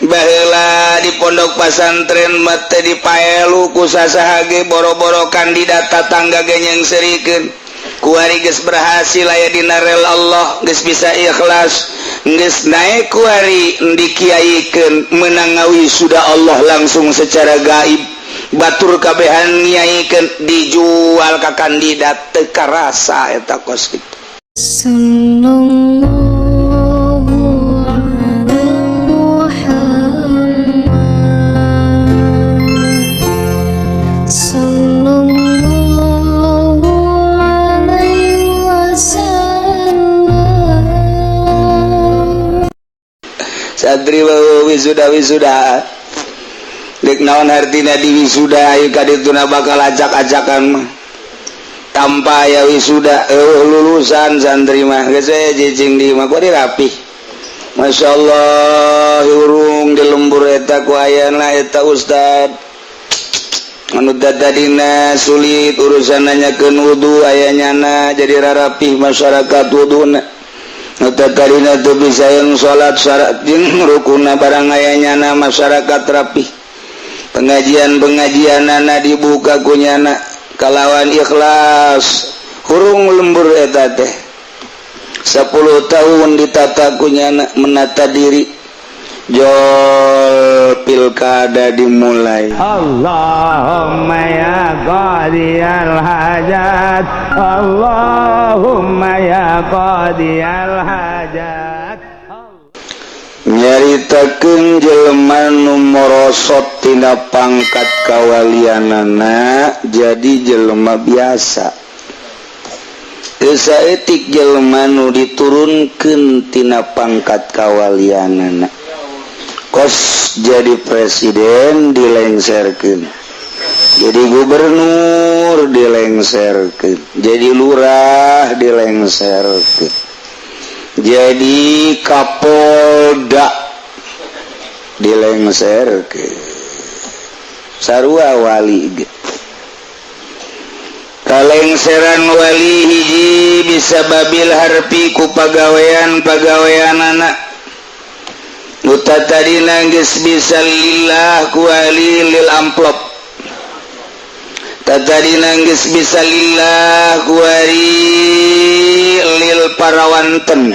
Baheula di pondok pasantren mah teu dipaelu ku sasaha ge, boro-boro kandidat, tatangga ge nyengserikeun. Kuari geus berhasil aya dina rel Allah, geus bisa ikhlas, geus naik, kuari dikiaikeun, menang wisuda, Allah langsung secara gaib, batur kabehan ngiaikeun, dijual ka kandidat, teu karasa eta kos kitu. Sallallahu ala Muhammad. Sallallahu alaihi wasallam. Santri wisuda wisuda dek naon hartina di wisuda? Ayo ka dituna bakal acak-acakan mah tanpa aya wisuda, lulusan santri mah geus we cicing di mah kuari rapih. Masya Allah, urung di lembur eta ku ayana eta ustad anu tadina sulit urusan nanyakeun wudu, aya nyana jadi rarapih masyarakat wuduna. Nu tadina teu bisa yang salat, syarat jeung rukuna, barang aya nyana masyarakat rapih. Pengajian pengajianana dibuka ku nyana kalawan ikhlas. Hurung lembur eta teh 10 tahun ditata ku nyana, menata diri, jol pilkada dimulai. Allahumma ya qadiyal hajat. Allahumma ya qadiyal hajat. Nyaritakeun jelema nu morosot tina pangkat kawalianana jadi jelema biasa. Teu saeutik jelema nu diturunkeun tina pangkat kawalianana, kos jadi presiden dilengserkeun, jadi gubernur dilengserkeun, jadi lurah dilengserkeun, jadi Kapolda dilengserkeun, sarua wali ge. Kalengseran wali hiji bisa babil harfi, ku pagawean pagawean anak tadi nangis bisa lillah, kuari lil amplop. Tadi nangis bisa lillah, kuari lil parawanten.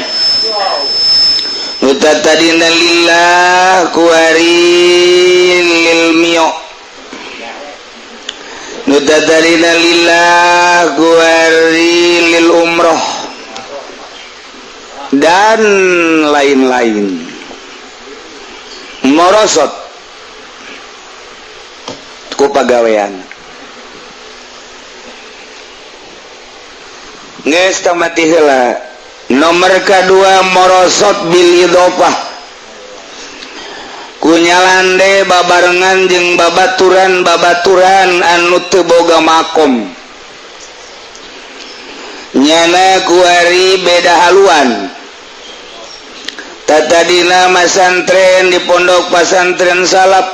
Tadi lillah, kuari lil mio. Tadina lillah, kuari lil umroh, dan lain-lain, morosot ku pagawean. Geus mati heula. Nomor kedua, morosot bil idofah, ku nyalande babarengan jeung babaturan babaturan anu teu boga makom. Nyana kuari beda haluan. Tatadina masantren di pondok pasantren salap,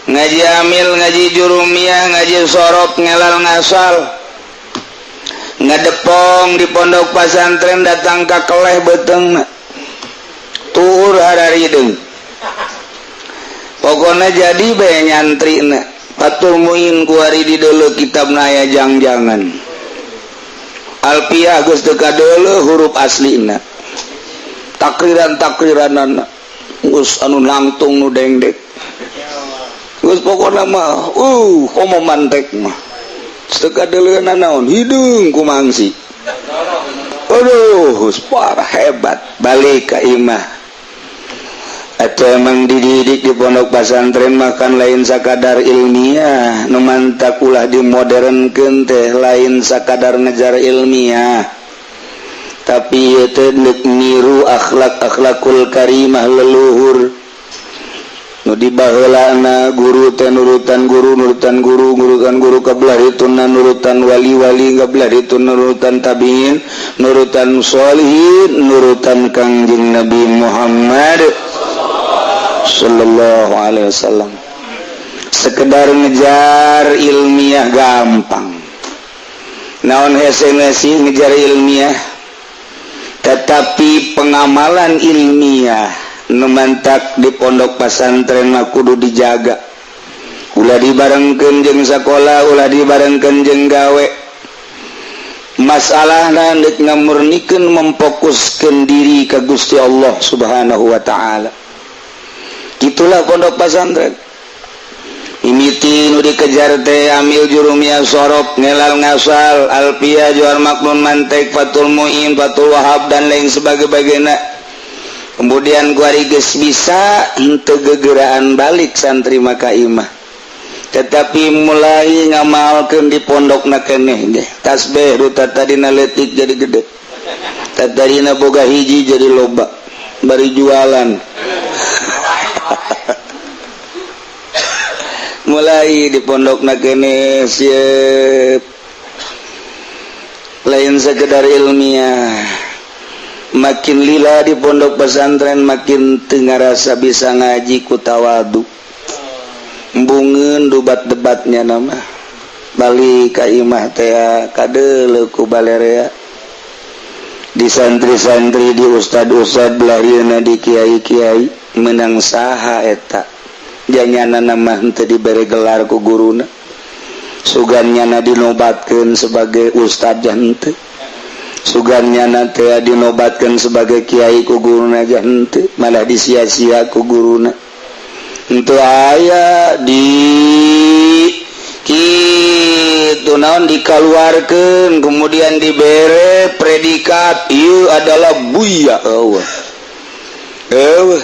ngaji amil, ngaji jurumiyah, ngaji sorop, ngelal ngasal, ngadepong di pondok pasantren, datang ka keleh beteng tuur hararideng. Pokoknya jadi bae nyantri na Fathul Muin kuari di dulu, kitab naya jang-jangan Alfiah geus teu kadeuleuh huruf aslina, takriran takriran geus anu nangtung nu dengdek geus. Pokokna mah komo mantek mah teu kadeuleuh naon, hideung ku mangsi. Aduh, parah hebat. Balik ka imah atau emang dididik di pondok pesantren makan lain sakadar ilmiah. Nu mantak ulah dimodernkeun teh lain sakadar ngejar ilmiah, tapi ieu teh niru akhlak akhlakul karimah leluhur nu di baheulana. Guru teh nurutan guru, nurutan guru, nurutan guru, kabelah dituna nurutan wali-wali, kabelah dituna nurutan tabiin, nurutan sholihin, nurutan Kangjeng Nabi Muhammad Sallallahu Alaihi Wasallam. Sekedar ngejar ilmiah gampang, naon hese sih ngejar ilmiah, tetapi pengamalan ilmiah. Nu mantak di pondok pasantren mah kudu dijaga, ulah dibarengkeun jeung sakola, ulah dibarengkeun jeung gawe. Masalahna deuk ngamurnikeun, memfokuskeun diri ka Gusti Allah Subhanahu wa taala. Itulah pondok pesantren. Mimiti nu dikejar teh amil jurumiyah, sorof, ngelal ngasal, alfiah, jawahir maknun, mantek, Fathul Muin, Fathul Wahab, dan lain sebagainya. Kemudian kuari geus bisa, henteu gegeraan balik santri maka imah, tetapi mulai ngamalkeun di pondok na keneh ge. Tasbih nu tadina leutik jadi gede, tadina boga hiji jadi loba, bari jualan. Mulai di pondok na keneh siap, lain sekedar ilmiah. Makin lila di pondok pesantren, makin teu ngarasa bisa ngaji ku tawadu. Embungeun debat-debatnya nama balik ka imah teh kadeuleu ku balerea di santri-santri, di ustad-ustad, belarieuna di kiai-kiai. Menang saha eta? Janyana nama henteu dibere gelar ku guruna, sugan nyana dinobatkeun sebagai ustad henteu, sugan nyana teh dinobatkeun sebagai kiai ku guruna henteu, malah disia-sia ku guruna. Henteu aya di kitu naon, dikaluarkeun, kemudian dibere predikat ieu adalah buya. Eueuh eueuh,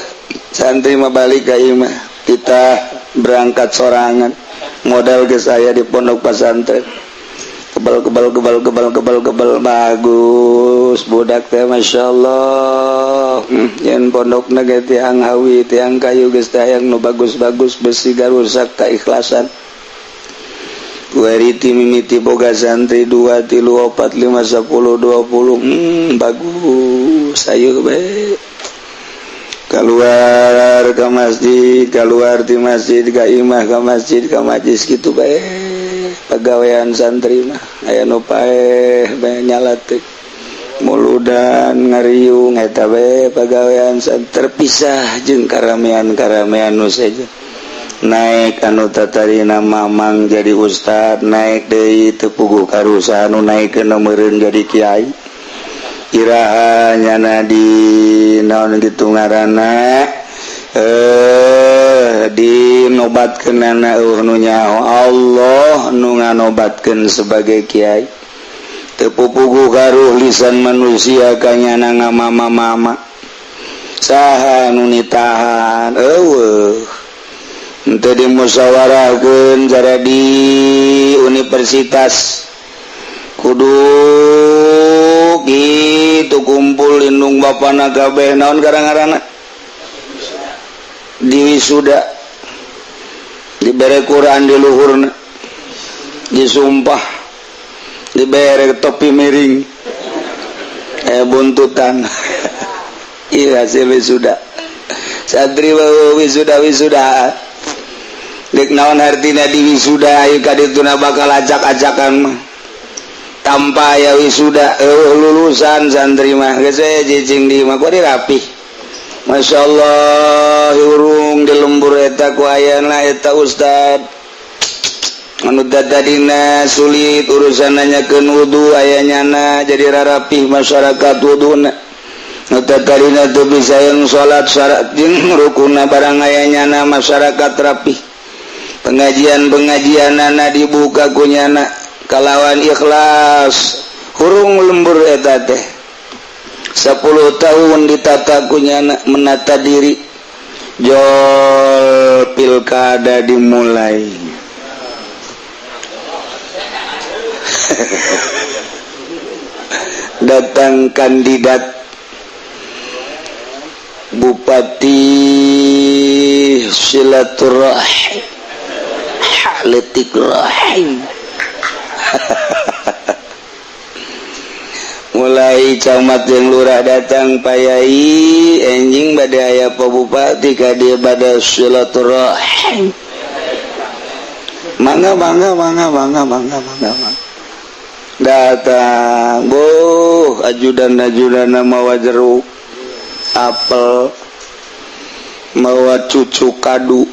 santri mah balik ka imah, kita berangkat sorangan, modal geus aya di pondok pesantren. Kebal kebal kebal kebal kebal kebal, bagus budak teh, masyaallah. Yen pondokna ge tiang hawi, tiang kayu, geus teh hayang nu bagus-bagus, besi garusak keikhlasan. Kuariti mimiti boga santri 2 3 4 5 10 20, bagus, ayo bae keluar ke masjid, keluar di masjid ke imah, ke masjid ke majlis, gitu bae pegawaian santri mah. Aya nu paeh bae, nyalatik muludan, ngariung, eta bae pagawean santri, terpisah jeung karamean-karamean nu sejen. Naik anu tatarina mamang jadi ustad, naik deui teu puguh karusa anu naik meureun jadi kiai. Iraha nyana di naon gitu ngaranna, dinobatkeunana, eueuh nu nyaho, Allah nu nganobatkeun sebagai kiai. Teu puguh karuh lisan manusia ka nyana ngamama-mama. Saha nu nitahan? Eueuh. Henteu dimusyawarahkeun cara di universitas kudu gitu, kumpul lindung bapana kabeh, naon garang-garana di wisuda, dibere Quran di luhurna, disumpah, dibere topi miring, buntutan. Iya, hasil wisuda santri, wisuda wisuda. Dek naon hartina di wisuda? Ayo kadituna bakal acak-acakan mah. Tanpa aya wisuda, lulusan santri mah geus cicing di imah kuari rapih, Masya Allah. Hurung di lembur eta ku ayana eta ustad anu tadina sulit urusan nanyakeun wudu, aya nyana jadi rarapih masyarakat wuduna. Nu tadina teu bisa yang salat, syarat jeung rukunna barang aya nyana, masyarakat rapih. Pengajian-pengajian dibuka ku nyana kalawan ikhlas. Hurung lembur eta teh 10 tahun ditata ku nyana, menata diri, jol pilkada dimulai. Datang kandidat bupati, silaturahim letik rahim. Mulai camat yang lurah datang, "Payai, enjing bade aya Pak Bupati ka dieu bade silaturahim." "Mangga, mangga, mangga, mangga, mangga, mangga, mangga." Datang boh ajudan, ajudan mawa jeruk, apel. Mawa cucu kadu.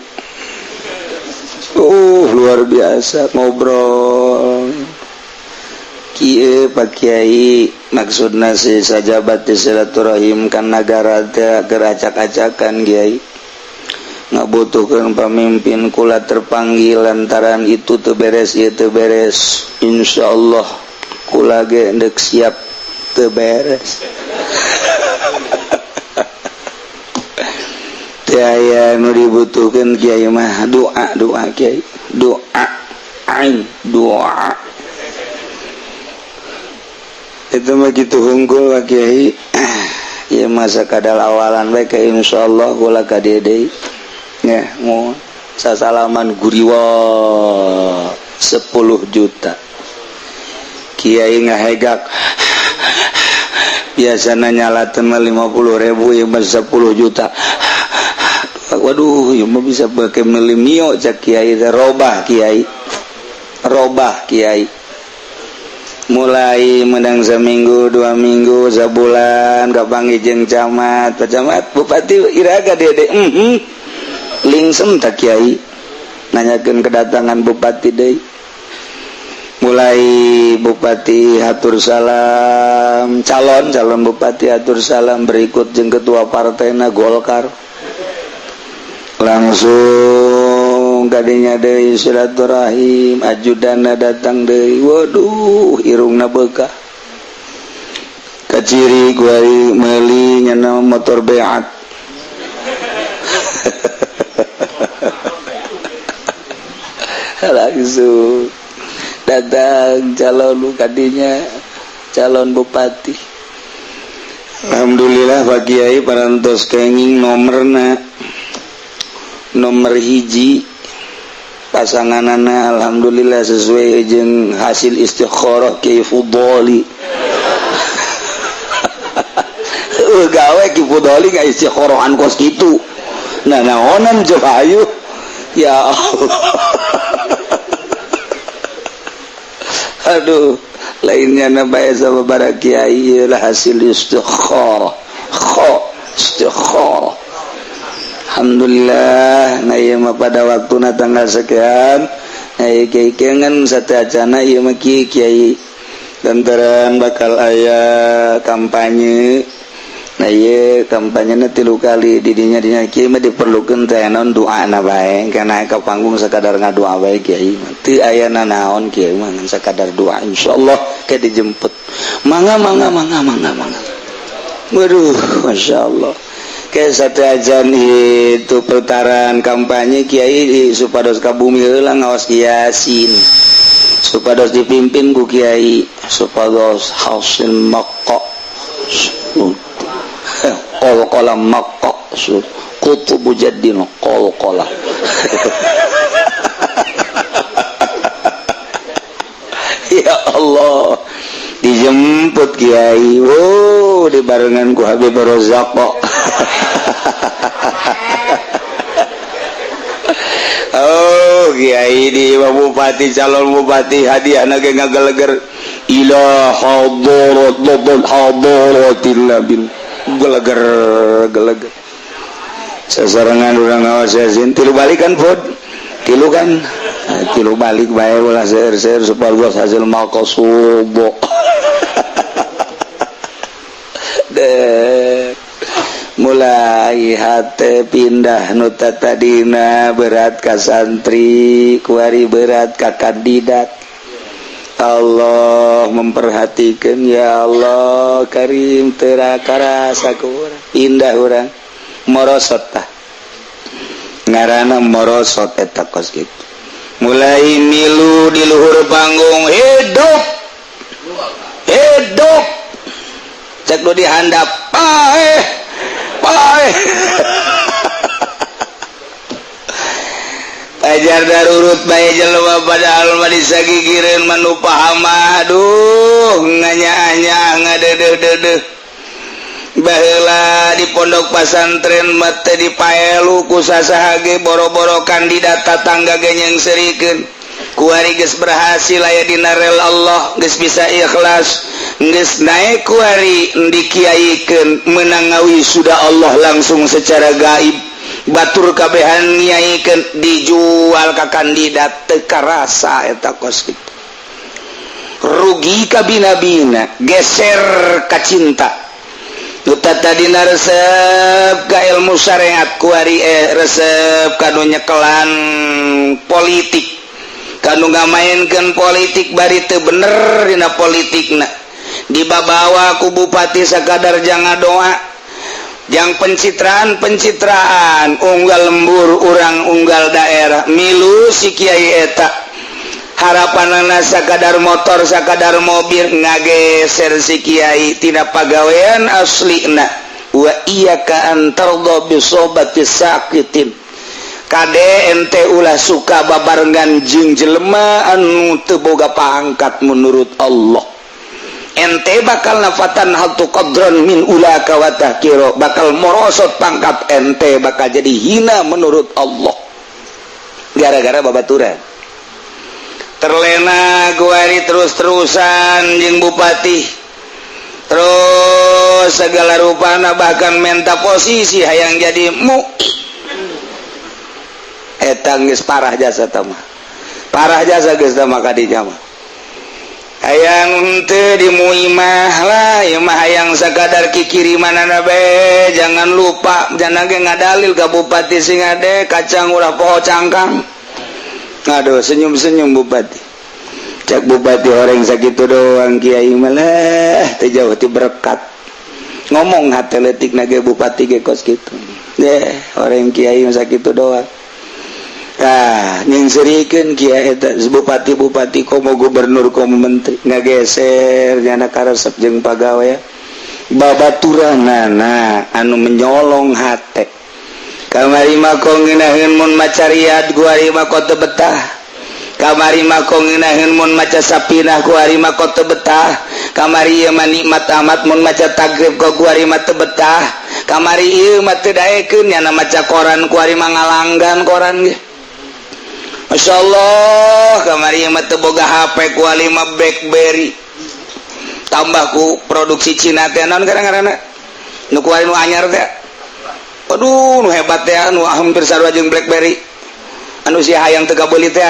Luar biasa ngobrol. Kieu Pak Kiai maksudna si sajabat di silaturahim kan nagara teh keur acak-acakan Kiai. Ngabutuhkeun pamimpin kula terpanggil lantaran itu teu beres ieu teu beres. Insyaallah kula ge endek siap teu beres. Teu aya nu dibutuhkeun Kiai mah doa doa Kiai doa aing doa. Itu mah kitu hungkul Pak Kiai. Ieu masa kadal awalan bae ka insyaallah kula ka dieu deui. Nya mau sasalaman guriwa 10 juta. Kiai ngahegak. Biasana nyalateun mah 50.000 ieu mah 10 juta. Waduh, ieu mah bisa bake meuli mio cak Kiai teh robah Kiai. Robah Kiai. Mulai menang seminggu, 2 minggu, sebulan kapanggih jeung camat, Pak Camat, Bupati iraga dede, lingsem tak Kiai nanyakeun kedatangan bupati deui. Mulai bupati hatur salam, calon bupati hatur salam berikut jeung ketua partaina Golkar. Langsung kadinya deui silaturahim, ajudana datang deui. Waduh, irungna beukah. Kaciri kuari meuli nyana motor beat. Langsung datang calon kadinya calon bupati. Alhamdulillah Pak Kiai parantos kenging nomorna nomor hiji pasanganana alhamdulillah sesuai jeung hasil istikharah Kiai Fudholi. Gawe Kiai Fudholi nggak istikharahan kos kitu. Nah naonan coba ayo ya Allah. Aduh, lainnya nabai sama para kiai lah hasil istikharah. Kho istikharah. Alhamdulillah, nah ieu mah pada waktuna tanggal sekian, nah ieu kiai kengen sateuacana ieu mah kiai lantaran bakal aya kampanye. Nah ieu kampanyena 3 kali didinya dinya kiai mah diperlukeun teh naon doana bae, kana ka panggung sakadar ngadoa bae kiai mah. Teu aya nanaon kiai mah ngan sakadar doa insyaallah ke dijemput. Mangga mangga mangga mangga mangga. Waduh, masyaallah. Ke sateuacan itu putaran kampanye kiai supados ka bumi heula ngaos Yasin. Supados dipimpin ku kiai supados hasil maqqa. Qalqala maqsud qutubu jaddin qalqala. Ya Allah, dijemput kiai. Oh, dibarengan ku Habib Rozak kok. Oh, kiai di bupati calon bupati hadiahna ge ngageleger ila hadarat hadaratil nabi. Geleger geleger sasarengan urang ngawas Yasin tilu balik kan Fud tilu kan tilu balik bae ulah seueur-seueur supados hasil maqsud. Dek mulai hate pindah nu tadina berat ka santri kuari berat ka kandidat. Allah memperhatikan ya Allah karim terakarasa ku urang pindah urang morosot tah ngaranna morosot eta kos kitu. Mulai milu di luhur panggung hidup hidup cek nu dihandap paeh paeh. Ajar darurut bae jelema padahal mah disagigireun manu pahama. Aduh nganya-anya ngadeudeuh-deudeuh. Baheula di pondok pasantren mah teu dipaelu ku sasaha ge boro-boro kandidat tatangga ge nyengserikeun. Kuari geus berhasil aya dina rel Allah, geus bisa ikhlas, geus naek kuari dikiaikeun menang ngawisuda Allah langsung secara gaib. Batur kabehan nyaikeun dijual ka kandidat teu karasa eta kos kitu. Rugi ka bina-bina, geser ka cinta. Nu tadina resep ka ilmu syariat kuari resep ka nu nyekelan politik. Ka nu ngamaenkeun politik bari teu bener dina politikna. Dibabawa ku bupati sakadar jangan doa, jang pencitraan-pencitraan unggal lembur urang unggal daerah milu si kiai eta. Harapanana sakadar motor sakadar mobil ngageser si kiai tina pagawean aslina. Wa iyyaka an tardha bi sohbati sakitin. Kade ente ulah suka babarengan jeung jelema anu teu boga pangkat menurut Allah. Ente bakal nafatan hatu qadran min ulaka wa tahkiro, bakal morosot pangkat ente bakal jadi hina menurut Allah gara-gara babaturan. Terlena guari terus-terusan jeung bupati terus segala rupana bahkan menta posisi hayang jadi mu'i. Eta geus parah jasa teh mah, parah jasa geus teh mah kadinya mah. Hayang henteu di muimah lah, ieu mah hayang sakadar kikirimanana bae. Jangan lupa jangan ge ngadalil ka bupati sing ade kacang ulah poho cangkang. Aduh, senyum-senyum bupati. Cak bupati orang sakitu doang kiai mah lah teu jauh ti berkat. Ngomong hate leutik na ge bupati ge kos kitu. Deh, orang kiai mah sakitu doang. Tah, nyingserikeun kiai eta bupati-bupati komo gubernur komo menteri ngageser nyana karesep jeung pagawe. Babaturanana anu menyolong hate. Kamari mah kong ngeunaheun mun maca riad ku ari mah teu betah. Kamari mah kong ngeunaheun mun maca sapinah ku ari mah teu betah. Kamari ieu mah nikmat amat mun maca tagrib ku ari mah teu betah. Kamari ieu mah teu daekeun nyana maca koran ku ari mah ngalanggan koran ge. Masya Allah, kamari ieu mah teu boga HP ku ari mah BlackBerry. Tambah ku produksi Cina teh naon kadang-kadang nu ku ari nu anyar teh. Aduh, nu hebat teh nu hampir sarua jeung BlackBerry. Anu si hayang teu kabeuli teh.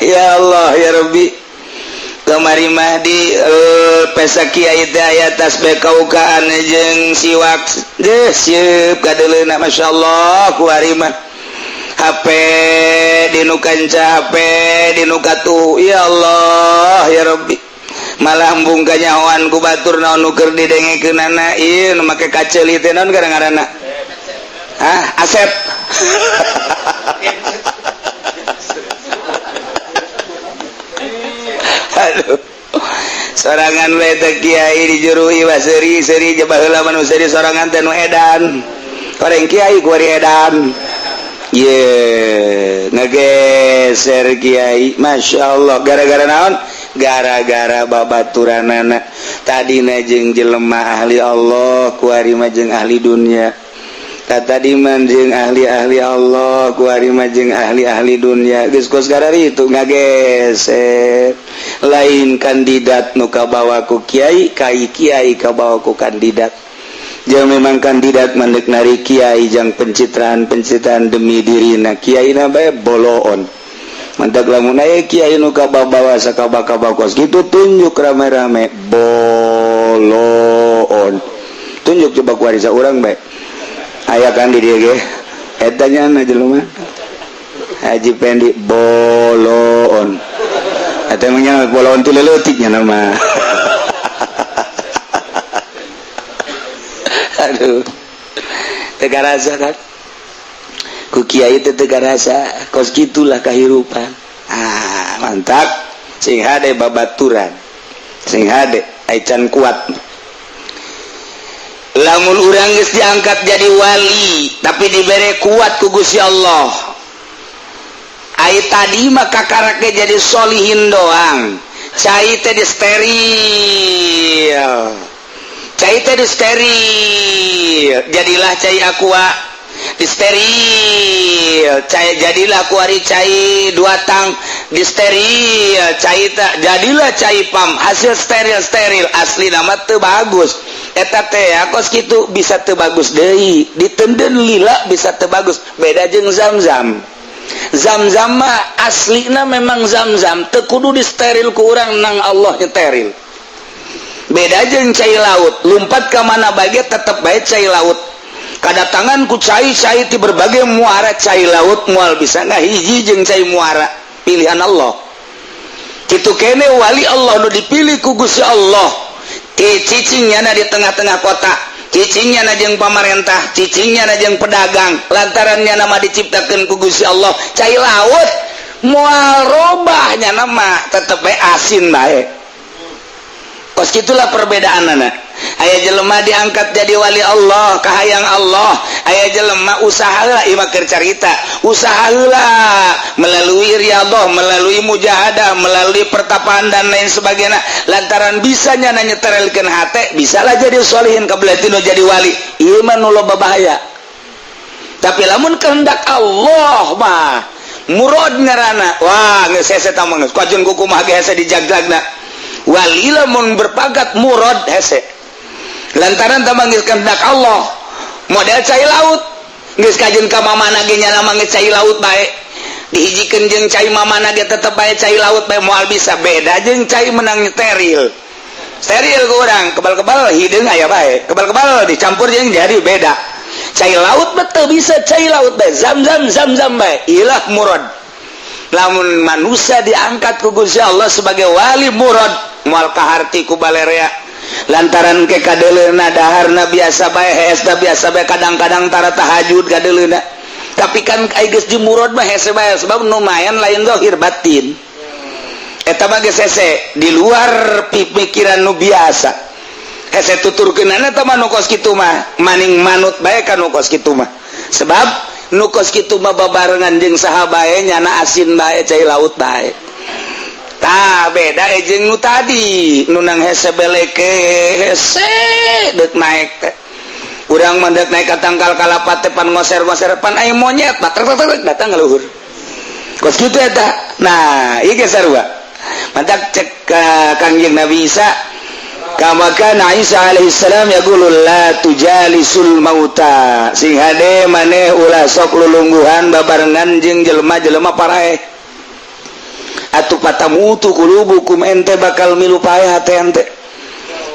Ya Allah ya Rabbi. Kamari mah di pesa kiai teh aya tasbih kaukaan jeung siwak. Deh sieup kadeuleuna masyaallah ku ari mah. HP di nu kanca HP di nu katuh. Ya Allah ya Rabbi. Malah embung kanyahoan ku batur naon nu keur didengekeunana ieu nu make kaceuli teh naon ngaranna? Ah, Asep. Aduh. Sorangan we teh kiai dijuru ieu seuri-seuri je baheula mah nu seuri sorangan teh nu edan. Koreng kiai ku ari edan. Ye, ngageser kiai, masyaallah gara-gara naon? Gara-gara babaturanana tadina jeung jelema ahli Allah ku ari mah jeung ahli dunia. Tadi mah jeung ahli-ahli Allah ku ari mah jeung ahli-ahli dunia. Geus kos garari itu ngageser. Lain kandidat nu kabawa ku kiai, kai kiai kabawa ku kandidat. Jeung memang kandidat mandek nari kiai jang pencitraan-pencitraan demi dirina kiai na bae boloon. Mantak lamun aya kiai nu kabawa sakaba-kaba kos kitu tunjuk rame-rame boloon. Tunjuk coba ku ari saurang bae. Aya kan di dieu ge. Eta nya jelema. Haji Pendi boloon. Eta mah nya boloon ti leutik nya mah. Aduh. Teu karasa kan? Ku kiai teh teu karasa, kos kitulah kahirupan. Ah, mantap. Sing hade babaturan. Sing hade aican kuat. Lamun urang geus diangkat jadi wali, tapi dibere kuat ku Gusti Allah. Ai tadi mah kakarake jadi solihin doang. Cai teh di steril. Cai teh di steril. Jadilah cai aqua. Di steril cai, jadilah kuari cai dua tang. Di steril cai tak jadilah cai PAM. Hasil steril steril asli nama teu bagus eta teh. Kos kitu bisa teu bagus deui, ditenden lila bisa teu bagus. Beda jeung Zam-zam. Zam-zam mah aslina memang Zam-zam, teu kudu di steril ku urang, nang Allah nyeteril. Beda jeung cai laut, lumpat ke mana bae tetep bae cai laut. Kadatangan ku cai-cai di berbagai muara, cai laut mual bisa ngahiji jeung cai muara pilihan Allah. Kitu kene wali Allah nu dipilih ku Gusti Allah. Ti cicingnya na di tengah-tengah kota, cicingnya na jeung pamarentah, cicingnya na jeung pedagang, lantarannya nama diciptakan ku Gusti Allah cai laut moal robahnya, nama tetep bae asin bae. Kos gitulah perbedaan anak. Aya jelema diangkat jadi wali Allah, kahayang Allah. Aya jelema usaha lah, ima keur carita usaha lah melalui riyadhah, melalui mujahadah, melalui pertapaan dan lain sebagainya. Lantaran bisanya nanya terelkeun hate, bisalah jadi solihin kabelatino, jadi wali. Ieu mah nu loba bahaya. Tapi lamun kehendak Allah mah murad ngaranna. Wah, geus hese tah mah, geus kajeun kumaha ge hese dijagjagna. Wali lamun berpagat murad hese, lantaran tambah geus kehendak Allah. Model cai laut, geus kajeun ka mamana ge nyana mah geus cai laut bae. Dihijikeun jeung cai mamana ge tetep bae cai laut bae, moal bisa beda jeung cai menang steril. Steril ku urang kebal-kebal hideung aya bae, kebal-kebal dicampur jeung jadi beda. Cai laut betul bisa cai laut bae, Zam-zam Zam-zam bae. Ilah murad. Lamun manusia diangkat ku Gusti Allah sebagai wali murad, moal kaharti ku balerea, lantaran ke kadeleuna daharna biasa bae, hesna biasa bae, kadang-kadang tara tahajud kadeleuna. Tapi kan ai geus di murad mah hese bae, sebab lumayan lain zahir, batin. Eta mah geus hese di luar pikiran nu biasa. Hese tuturkeunana eta mah. Nu kos kitu mah maning manut bae ka nu kos kitu mah, sebab nu kos kitu mah babarengan jeung saha bae nyana asin bae, cai laut bae. Tah, beda jeung nu tadi, nu nang hese beleke, hese deuk naek teh. Urang mah deuk naik ka tangkal kalapa teh pan ngoser-ngoser, pan aya monyet mah trek trek datang ka luhur. Kos kitu eta. Nah, ieu ge sarua. Mantak cek ka Kangjeng Nabi Isa, kama kana Isa alaihi salam yaqulu la tujalisul mauta, sing hade maneh ulah sok lulungguhan babarengan jeung jelema-jelema paraeh, atuh fatamutu qulubukum, ente bakal milu paeh hate ente.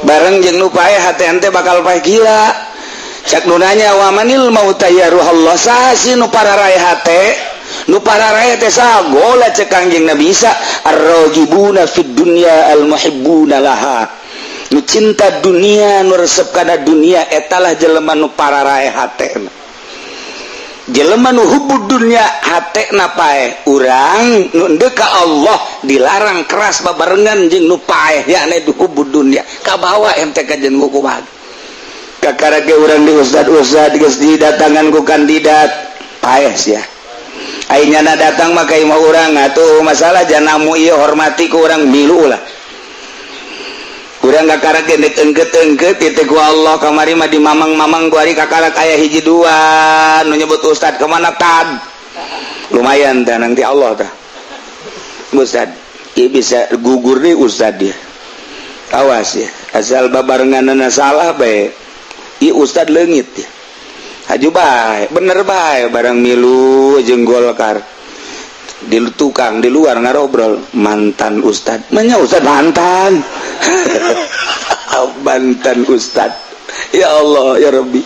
Bareng jeung nu paeh hate ente bakal paeh. Gila, cak nu nanya, wa manil mauta ya ruhallah, saha sih nu pararaeh hate? Nu pararaeh teh saha? Gola cek Kangjeng Nabi Isa, arragibuna fid dunya al muhibbuna laha. Nu cinta dunia, nu resep kana dunia, etalah jelema nu pararaeh hatena. Jelema nu hubud dunya hatena paeh. Urang nu endeu ka Allah dilarang keras babarengan jeung nu paeh, yakni du hubud dunya. Kabawa ente kajeun kumaha? Kakara ge urang di ustad-ustad geus didatangan ku kandidat paeh sia. Ai nyana datang mah ka imah urang atuh masalah janamu ieu, hormati ku urang, milu lah. Urang kakara ge deuk engkeut-engkeut titeh ku Allah. Kamari mah di mamang-mamang, ku ari kakarak aya hiji dua nu nyebut ustad kemana tad. Lumayan tah nanti Allah tah. Ustad ieu bisa gugur nih ustad dia. Awas ya, asal babarenganna salah bae, ieu ustad leungit ya. Haju bae, bener bae, barang milu jeung Golkar. Di tukang di luar ngarobrol mantan ustad, manya ustad mantan, mantan ustad. Ya Allah ya Rabbi.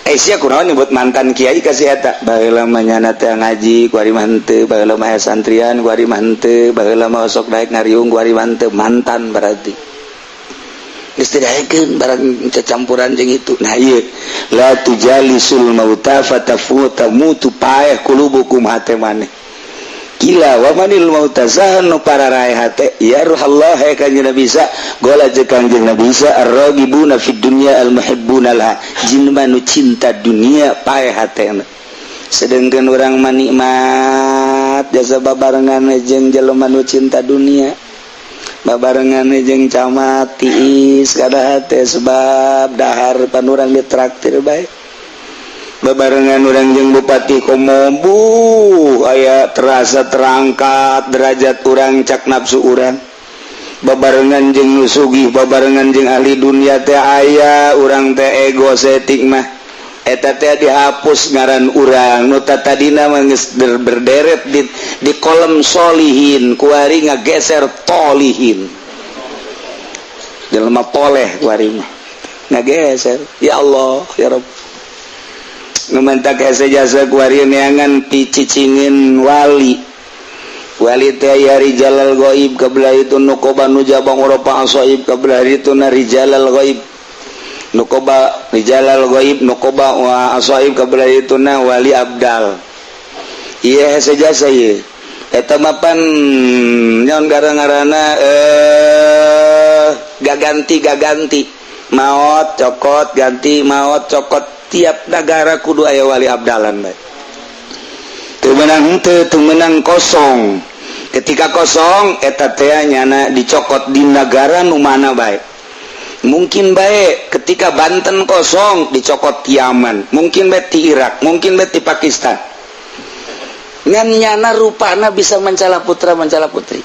Eh, sia kunaon nyebut mantan kiai ka si eta? Baheula mah nyana teh ngaji, ku ari mah henteu. Baheula mah aya santrian, ku ari mah henteu. Baheula mah sok daek ngariung, ku ari mah henteu. Mantan berarti geus teu daekeun barang cacampuran jeung itu. Nah, ieu la tujalisul mauta fatafuta mutu, paeh qulubukum, hate maneh. Gila, wa manil mauta, saha nu pararaeh hate ya ruhallah, he Kanjeng Nabi Isa? Gola jeung Kanjeng Nabi Isa, arragibuna fid dunya al muhibbuna laha, jelema nu cinta dunia paeh hatena. Sedangkan urang mah nikmat jasa babarengan jeung jelema nu cinta dunia, babarengan jeung camat tiis kada hate, sebab dahar pan urang ditraktir bae. Babarengan urang jeung bupati komo bu aya terasa terangkat derajat urang, cak nafsu urang. Babarengan jeung nu sugih, babarengan jeung ahli dunia teh aya urang teh ego setik mah eta teh dihapus ngaran urang nu tadina mah geus berderet di kolom solihin, kuari ngageser tolihin, jelema toleh kuari mah ngageser. Ya Allah, ya Rabb, nu matak hese jasa kuari neangan picicingin wali. Wali teh aya rijalal gaib, kabelah itu nukoba, nujaba, ngoropa, asoib, kabelah itu na rijalal gaib, nukoba, rijalal gaib, nukoba wa asoib, kabelah itu na wali abdal. Iya, hese jasa ieu eta mapan nyaon gara-garana gaganti gaganti, maot cokot ganti, maot cokot. Tiap negara kudu aya wali abdalan bae. Teu meunang henteu, teu meunang kosong. Ketika kosong eta teh nyana dicokot di negara nu mana bae. Mungkin bae ketika Banten kosong dicokot di Yaman, mungkin bae di Irak, mungkin bae di Pakistan. Ngan nyana rupana bisa mencala putra mencala putri,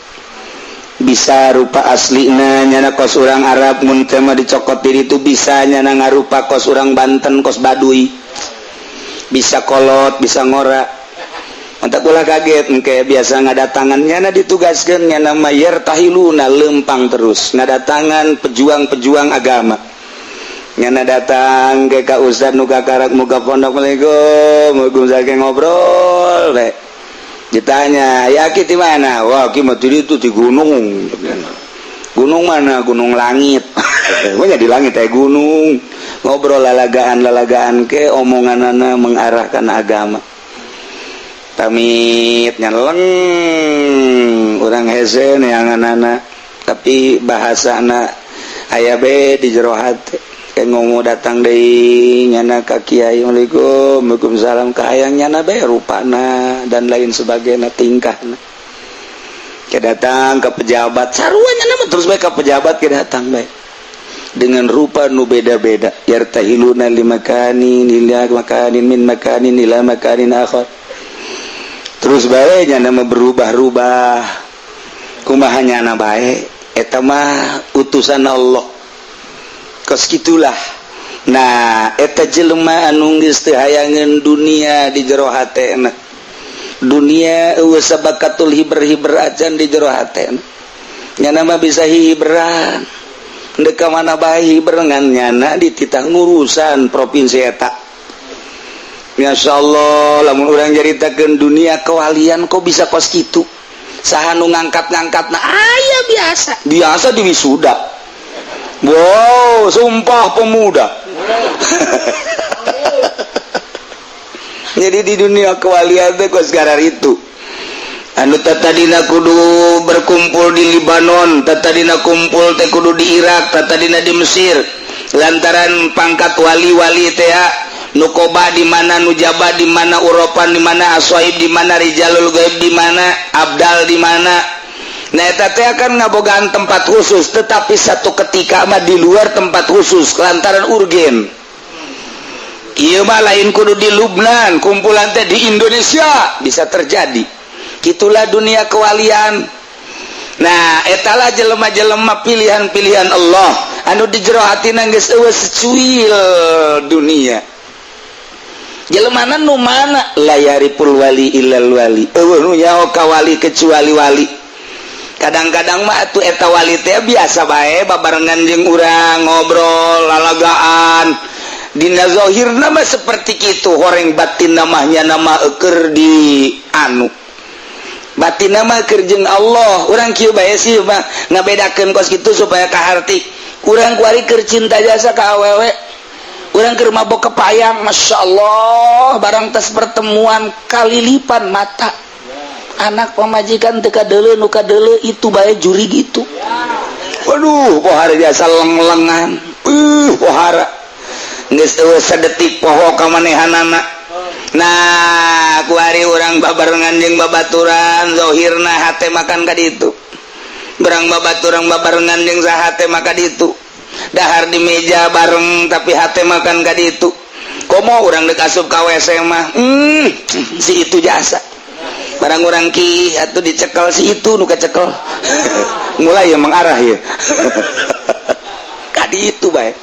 bisa rupa aslina nyana kos urang Arab. Mun teh mah dicokot diri itu bisa nyana ngarupa kos urang Banten, kos Baduy, bisa kolot, bisa ngora. Matak ulah kaget engke biasa ngadatangan nyana ditugaskeun nyana mah yartahiluna, lempang terus ngadatangan pejuang-pejuang agama. Nyana datang ke ka ustad nu kakarak muka pondok, "Assalamualaikum." Waalaikumsalam, ngobrol we. Ditanya, "Ya ki di mana?" "Wah, ki mah itu di gunung." "Gunung mana?" "Gunung langit." Pokoknya di langit teh gunung. Ngobrol lalagaan lalagaan ke omonganana mengarahkan agama. Pamit nyeleng urang hese neanganana, tapi bahasana aya be di jero hate. Kayak ngomong datang deui nyana ka kiai, "Assalamualaikum." "Waalaikumsalam." Kahayang nyana be rupana dan lain sebagainya, tingkahna. Ke datang ke pejabat sarua nyana mah, terus bae ke pejabat ke datang bae dengan rupa nu beda-beda. Yartahiluna limakanin ila makanin min makanin ila makanin akhar, terus bae nyana mah berubah-ubah. Kumaha nyana bae eta mah utusan Allah kos gitulah. Nah, eta jelema anu geus teu hayangeun dunia di jero hatena, dunia eueuh sabakatul hiber-hiber acan di jero hatena. Nyana mah bisa hiberan dek ka mana bae hiber, ngan nyana dititah ngurusan provinsi eta. Masya Allah, lamun urang nyaritakeun dunia kewalian kok bisa kos kitu, saha nu ngangkat-ngangkat? Nah, aya biasa biasa di wisuda. Wow, sumpah pemuda. Jadi di dunia kewalian teh kos itu anu tadina kudu berkumpul di Libanon, tadina kumpul teh kudu di Irak, tadina di Mesir, lantaran pangkat wali-wali teh nukoba di mana, nujaba di mana, Uropan di mana, aswaib di mana, rijalul gaib di mana, abdal di mana. Nah, eta teh akan ngabogaan tempat khusus, tetapi satu ketika mah di luar tempat khusus lantaran urgen. Ieu mah lain kudu di Lubnan, kumpulan teh di Indonesia bisa terjadi. Itulah dunia kewalian. Nah, etalah jelema-jelema pilihan-pilihan Allah anu di jero hatina geus eueuh secuil dunia. Jelemana nu mana? La yariful wali illal wali, eueuh nu nyaho ka wali kecuali wali. Kadang-kadang mah atuh eta wali teh biasa bae babarengan jeung urang ngobrol lalagaan. Dina zahirna mah seperti kitu, horeng batin namanya nama eker di anu batin nama keur jeung Allah. Urang kieu bae sih mah ngabedakeun kos kitu supaya kaharti. Urang kuari keur cinta jasa ka awewe, urang keur mabok kepayang, Masya Allah, barang tes pertemuan kalilipan mata, anak pamajikan teu kadeuleu, nu kadeuleu itu bae juri gitu. Waduh, pohara biasa leng-lengan, pohara geus eueuh sadetik poho ka manehanana. Nah, kuari urang babarengan jeung babaturan, zahirna hate makan ka ditu. Berang babaturan babarengan jeung saha teh maka ditu, dahar di meja bareng tapi hate makan ka ditu. Komo urang dek asup ka WC mah, si itu jasa barang urang ki atau dicekel si itu nu kacekel. Mulai ya mengarah ya kadi itu bae.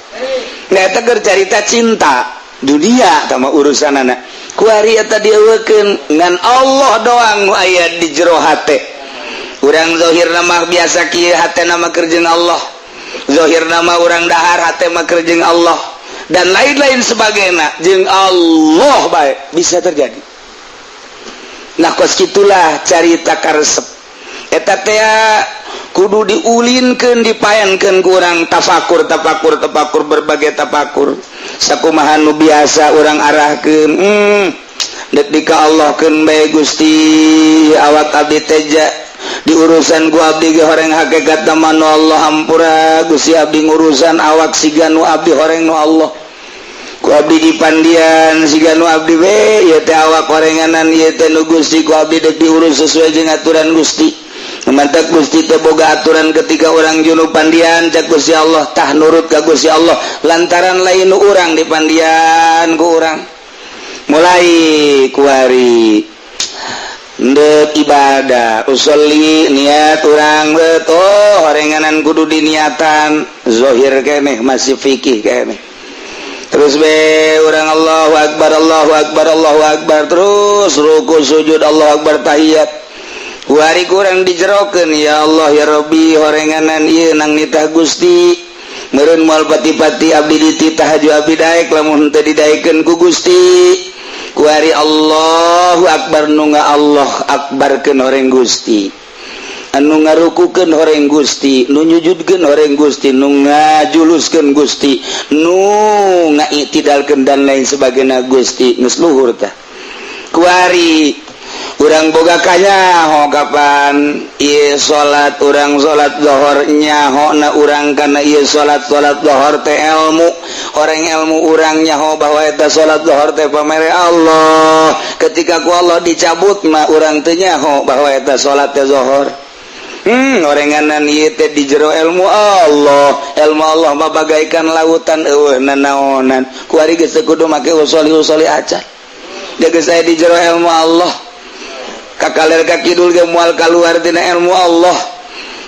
Nah, eta keur carita cinta dunia sama urusan anak kuari eta dieuwekeun ngan Allah doang nu aya di jero hate urang. Zahir nama biasa kieu, hate nama keur jeung Allah. Zahir nama urang dahar, hate mah keur jeung Allah dan lain-lain sebagainya, jeung Allah bae bisa terjadi. Nah, kos gitulah carita karesep eta teh kudu diulinkeun, dipayankeun ku urang tafakur, tafakur, tafakur, berbagai tafakur sakumaha nu biasa urang arahkeun. Dek dika Allahkeun bae, Gusti, awak abdi teja di urusan ku abdi ge horeng hakikat nu Allah. Hampura, Gusti, abdi ngurusan awak siga nu abdi horeng nu Allah. Ku abdi dipandian siga nu abdi we ieu teh awak horenganan ieu teh nu Gusti. Ku abdi dek diurus sesuai jeung aturan Gusti. Mantap, Gusti teh boga aturan ketika orang junub pandian. Cak Gusti Allah tah nurut ka Gusti Allah lantaran lain nu urang dipandian ku urang. Mulai kuari ndek ibadah, usolli, niat urang betul horenganan kudu diniatan. Zohir keneh masih fikih keneh. Terus be urang Allahu Akbar, Allahu Akbar, Allahu Akbar, terus ruku, sujud, Allahu Akbar, tahiyat. Wari kurang dijerokeun, ya Allah, ya Rabbi, horenganan ieu nang nitah Gusti. Meureun moal pati-pati abdi dititah haju abdi daek lamun teu didaekeun ku Gusti. Kuari Allahu Akbar, nu nga Allah akbarkeun horeng Gusti, anu ngarukukeun horeng Gusti, nu nyujudkeun horeng Gusti, nu ngajuluskeun Gusti, nu ngaitidalkeun dan lain sebagainya Gusti. Geus luhur tah. Kuari urang boga kanyaho kapan ieu salat. Urang salat Zohor, nyaho na urang kana ieu salat, salat Zohor teh ilmu orang, ilmu urang nyaho bahwa eta salat Zohor teh pamere Allah. Ketika ku Allah dicabut mah urang teu nyaho bahwa eta salat teh Zohor. Orenganan ieu teh di jero ilmu Allah. Ilmu Allah mah bagaikan lautan, eueuh nanaonan. Kuari geus teu kudu make usoli-usoli acan. Geus aya di jero ilmu Allah. Kakaler ka kidul ge moal kaluar tina ilmu Allah.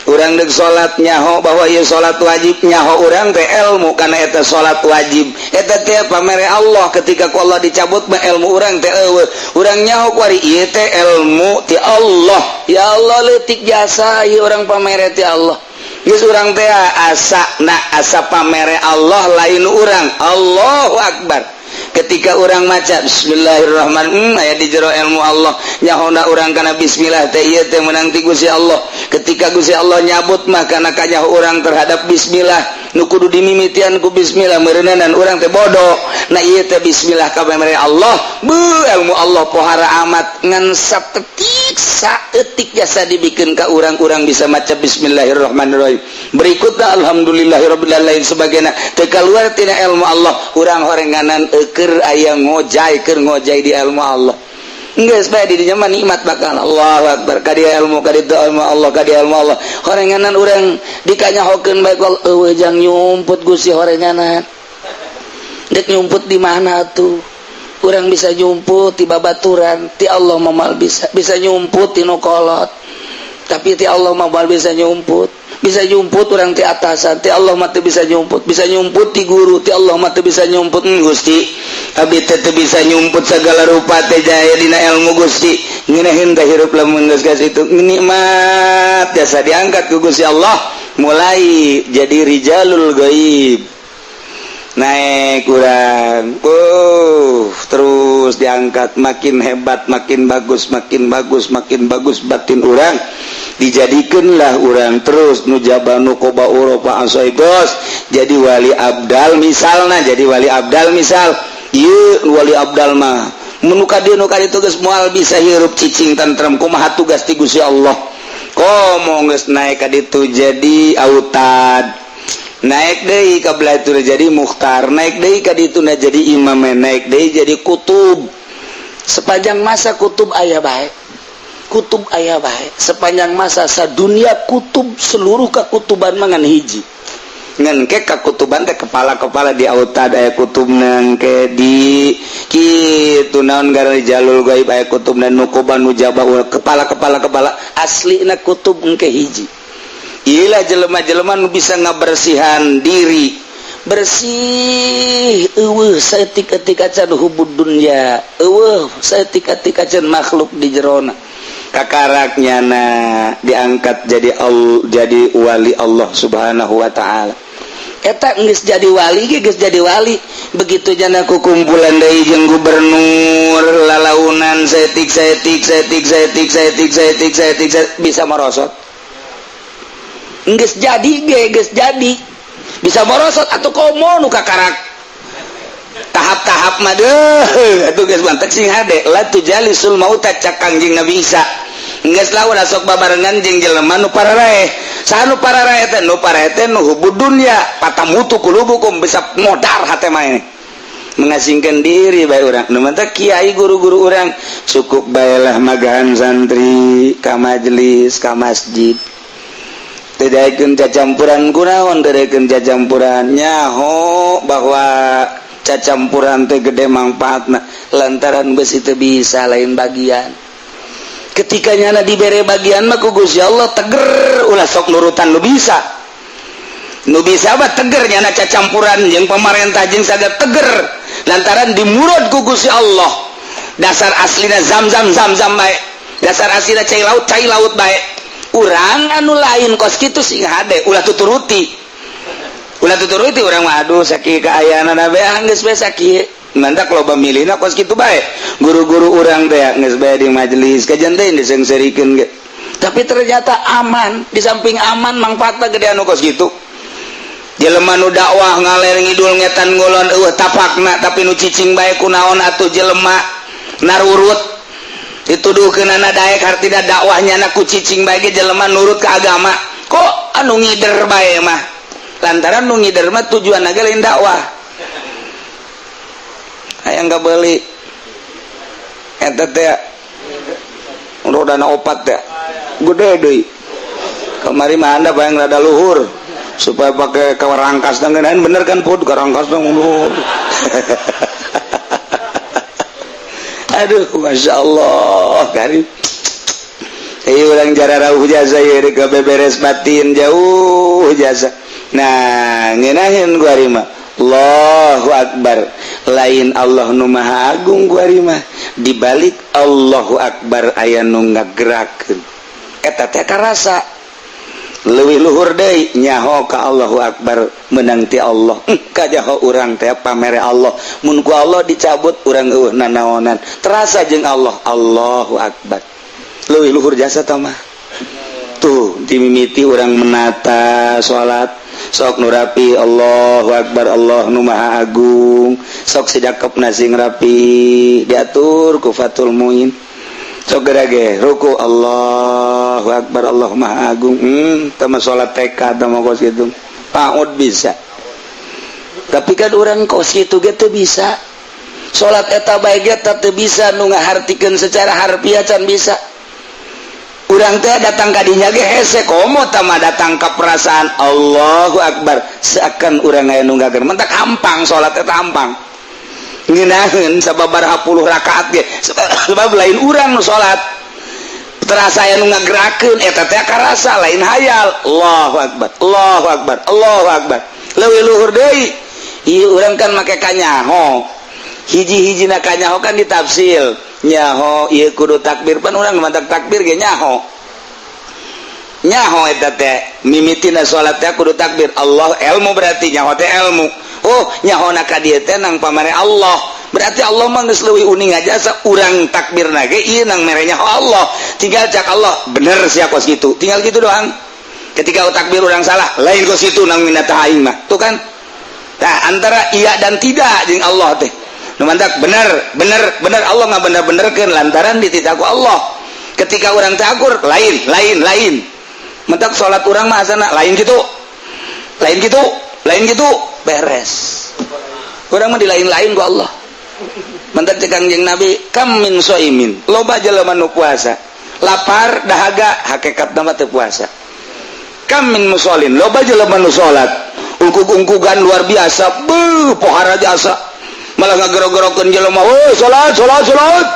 Urang deuk salat nyaho bahwa ieu salat wajib, nyaho urang teh ilmu kana eta salat wajib. Eta teh pamere Allah, ketika ku Allah dicabut mah ilmu urang teh eueuh. Urang nyaho kuari ieu teh ilmu ti Allah. Ya Allah, leutik jasa ieu urang pamere ti Allah. Geus urang teh asa na asa pamere Allah, lain urang. Allahu Akbar. Ketika orang maca Bismillahirrahmanirrahim, aya di jero ilmu Allah. Nyahona urang kana bismillah teh ieu teh menang ti Gusti Allah. Ketika Gusti Allah nyabut mah kana kanyaho urang terhadap bismillah, nu kudu dimimitian ku bismillah meureunan urang teh bodoh. Nah, ieu teh bismillah ka pamere Allah. Beuh, ilmu Allah pohara amat, ngan satetik saeutik jasa dibikin ka urang-urang bisa maca Bismillahirrahmanirrahim, berikutnya alhamdulillahirabbil alamin sebagainya, teu kaluar tina ilmu Allah. Urang horenganan keur aya ngojay, keur ngojay di ilmu Allah. Geus bae di dinya mah nikmat bakal Allahu Akbar ka dia ilmu, ka ditu ilmu Allah, ka dia ilmu Allah. Horenganan urang dikanyahokeun bae eueuh jang nyumput Gusti. Horenganan dek nyumput di mana tuh? Urang bisa nyumput ti babaturan, ti Allah mah bisa. Bisa nyumput ti nu kolot, tapi ti Allah mah bisa nyumput. Bisa nyumput urang ti atasan, ti Allah mah bisa nyumput. Bisa nyumput ti guru, ti Allah mah bisa nyumput. Gusti, abdi teh bisa nyumput segala rupa teh jaya dina ilmu Gusti. Ngeunaheun teh hirup lamun geus ka situ, nikmat jasa diangkat ku Gusti Allah, mulai jadi rijalul gaib. Naik kurang, terus diangkat, makin hebat, makin bagus, makin bagus, makin bagus batin urang. Dijadikanlah urang terus nujaba, nukoba, Eropa, bos, jadi wali abdal misalnya. Jadi wali abdal misal. Iya, wali abdal mah menuka dia nuka itu geus moal bisa hirup cicing tentrem. Kumaha tugas ti Gusti Allah? Komo geus naik ka ditu jadi autad, naik deui ka belah itu jadi mukhtar, naik deui ka ditu jadi imam, naik deui jadi kutub. Sepanjang masa kutub aya bae, kutub aya bae sepanjang masa sadunia kutub, seluruh kekutuban mangan hiji. Ngan ke kakutuban teh kepala-kepala di autad aya kutubna, ke di kitu naon gara jalul gaib aya kutubna, nukoban nujaba, kepala-kepala kepala aslina kutub engke hiji. Ilah jelema-jelema nu bisa ngabersihan diri, bersih, eueuh saeutik-eutik acan hubud dunya, eueuh saeutik-eutik acan makhluk di jerona. Kakarak nyana diangkat jadi jadi wali Allah Subhanahu wa taala. Eta geus jadi wali ge, geus jadi wali. Begitu jana ku kumpulan deui jeung gubernur, lalaunan saeutik saeutik saeutik saeutik saeutik saeutik saeutik, bisa merosot. Geus jadi ge, geus jadi bisa merosot atau komo nu kakarak tahap-tahap mah deuh atuh geus mantek sing hade. La tujalisul mauta, cak Kangjeng Nabi Isa, geus lawan sok babarengan jeung jelema nu pararaeh. Saha nu pararaeh teh? Nu paraeh teh nu hubud dunya, fatamutu qulubukum, bisa modar hate mah. Ini mengasingkan diri bae urang. Nu mantak kiai, guru-guru urang cukup baelah magahan santri ka majelis, ka masjid. Tidak cacampuran kunaon, tidak cacampuran. Nyaho bahwa cacampuran teh gede manfaatna, lantaran besi teu bisa lain bagian. Ketika nyana dibere bagian mah ku Gusti Allah, teger, ulah sok nurutan nu bisa. Nu bisa mah teger, nyana cacampuran jeung pemerintah jeung saga teger, lantaran dimurad ku Gusti Allah. Dasar aslina zam-zam, zam-zam bae, dasar aslina cai laut, cai laut bae. Urang anu lain kos kitu sing hade, ulah tuturuti, ulah tuturuti. Urang mah aduh, sakieu kaayaan bae, geus bae sakieu. Mantak loba milihna kos kitu bae. Guru-guru urang teh geus bae di majelis kajian teh disengserikeun ge, tapi ternyata aman. Di samping aman, manfaatna gede anu kos kitu. Jelema nu dakwah ngaler ngidul, ngetan ngulon, eueuh tapakna, tapi nu cicing bae kunaon atuh jelema narurut dituduhkeunana daek. Hartina dakwahnya na ku cicing bae ge jelema nurut ke agama. Kok anu ngider bae mah? Lantaran nu ngider mah tujuan ge lain dakwah. Hayang beli eta teh rodana opat teh gede deui. Kamari mah anda bayang rada luhur supaya pakai kawarangkas ngeunaan, bener kan pud karangkas luhur. Aduh, masya Allah karib. Iya, orang jara rauh jasa ya, ke beberes batin jauh jasa. Nah, ngenahin gua mah Allahu Akbar lain Allah nu Maha Agung. Gua mah dibalik Allahu Akbar aya nu ngagerakeun, eta teh karasa leuwih luhur deui. Nyaho ka Allahu Akbar menang ti Allah, kajaho urang teh pamere Allah. Mun ku Allah dicabut, urang eueuh nanaonan. Terasa jeung Allah Allahu Akbar leuwih luhur jasa tah mah. Tuh dimimiti urang menata salat, sok nu rapi, Allahu Akbar, Allah nu Maha Agung. Sok sijakep sing rapi, diatur ku Fathul Muin. Sok gerage ruku, Allahu Akbar, Allah Maha Agung. Tama salat TK tama kos kitu PAUD bisa, tapi kan orang kos kitu ge teu bisa salat eta bae ge teu bisa. Nu ngahartikeun secara harfiah can bisa. Urang teh datang ka dinya ge hese, komo tama datang ka perasaan Allahu Akbar, seakan urang aya nu ngager. Mentak hampang salat eta, hampang ngeunaheun sababaraha puluh rakaat ge, sebab lain urang nu salat, terasa aya nu ngagerakeun. Eta teh karasa, lain hayal. Allahu Akbar, Allahu Akbar, Allahu Akbar leuwih luhur deui. Ieu urang kan make kanyaho, hiji-hijina kanyaho kan ditafsil. Nyaho ieu kudu takbir, pan urang mantak takbir ge nyaho. Nyaho eta teh mimitina salat teh kudu takbir Allah, ilmu berarti nyaho teh ilmu. Oh, nyaho na ka dieu teh nang pamere Allah, berarti Allah mah geus leuwih uning aja. Sa urang takbirna ge ieu nang mere nyaho Allah, tinggal cak Allah bener sia kos kitu, tinggal gitu doang. Ketika takbir urang salah, lain kos kitu nang minta aing mah. Tuh kan, nah, antara iya dan tidak jeung Allah teh. Nu mantak bener bener bener, Allah nggak bener benerkeun lantaran dititah ku Allah. Ketika orang takur, lain lain lain. Mentak salat urang mah asana lain gitu, lain gitu, lain gitu, beres. Urang mah di lain-lain ku Allah. Mentak cek Kangjeng Nabi, kam min soimin, loba jelema nu puasa lapar dahaga, hakikat mah teu puasa. Kam min musallin, loba jelema nu salat Ungkug-ungkugan luar biasa, beuh, pohara jasa. Malah ngagero-gerokeun jelema, "Woi, salat, salat, salat."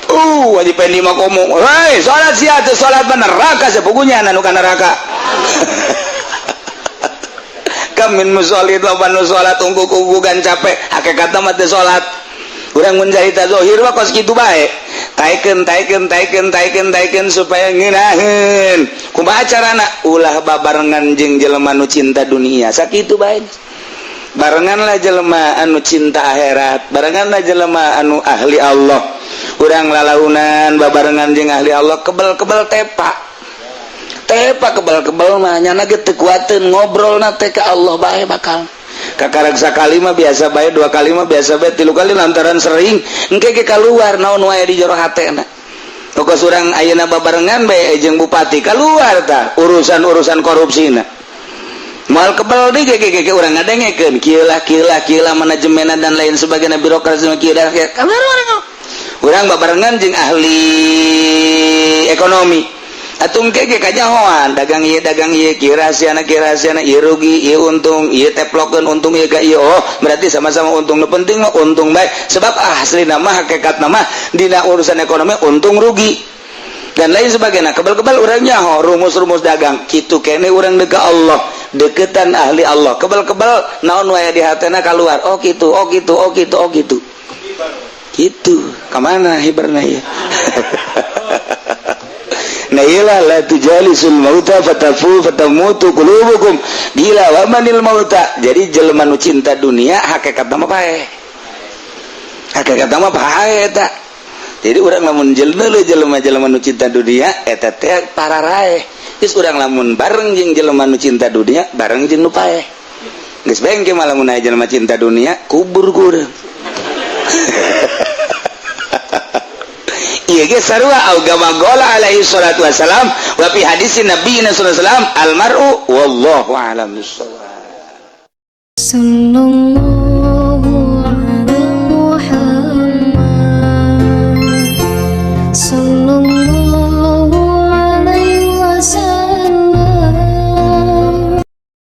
Haji Pendi mah komo, "Hei, salat sia teu salat mah neraka sapugunya anu ka neraka." Kamin musolid, loba nu salat ungkug-ungkugan capek, hakikatna mah teu salat. Urang mun carita zahir mah kos kitu bae. Taekeun, taekeun, taekeun, taekeun, taekeun supaya ngeunaheun. Kumaha carana? Ulah babarengan jeung jelema nu cinta dunia. Sakitu bae. Barenganlah jelema anu cinta akhirat, barenganlah jelema anu ahli Allah. Urang lalaunan babarengan jeung ahli Allah, kebel-kebel tepa. Tepa kebel-kebel mah nyana ge teu kuateun ngobrolna teh ka Allah bae bakal. Kakarak sakali mah biasa bae, dua kali mah biasa bae, tilu kali lantaran sering engke ge kaluar naon wae di jero hatena. Pokos urang ayeuna babarengan bae jeung bupati, kaluar tah urusan-urusan korupsina. Moal kebel deui ge ge ge urang ngadengekeun kieu lah, kieu lah, kieu lah, manajemenna dan lain sebagainya, birokrasi mah kieu dah kaluar. Urang babarengan jeung ahli ekonomi atuh engke ge kanyahoan dagang ieu, dagang ieu, kieu rahasiana, kieu rahasiana, ieu rugi, ieu untung, ieu teplokeun untung ieu ka ieu. Oh, berarti sama-sama untung, nu penting mah untung bae, sebab aslina mah, hakikatna mah dina urusan ekonomi untung rugi dan lain sebagainya. Kebal-kebal urang nyaho rumus-rumus dagang kitu kene. Urang deka Allah, deketan ahli Allah, kebal-kebal naon wae di hatena kaluar. Oh kitu, oh kitu, oh kitu, oh kitu, kitu. Kamana hibarna ieu? Nah, iyalah, la tujalisul mauta fatafu fatamutu qulubukum. Gila wa manil mauta. Jadi jelema nu cinta dunia hakikatna mah paeh. Hakikatna mah paeh eta. Jadi urang lamun jelema jelema-jelema nu cinta dunia eta teh pararaeh. Geus, urang lamun bareng jeung jelema nu cinta dunia, bareng jeung nu paeh. Geus bengke malah mun aya jelema cinta dunia, kubur ku urang. Ieu ge sarua au kama qala alaihi salatu wassalam wa fi hadis Nabi sallallahu alaihi wasallam, almar'u wallahu a'lam bissawab. Sallallahu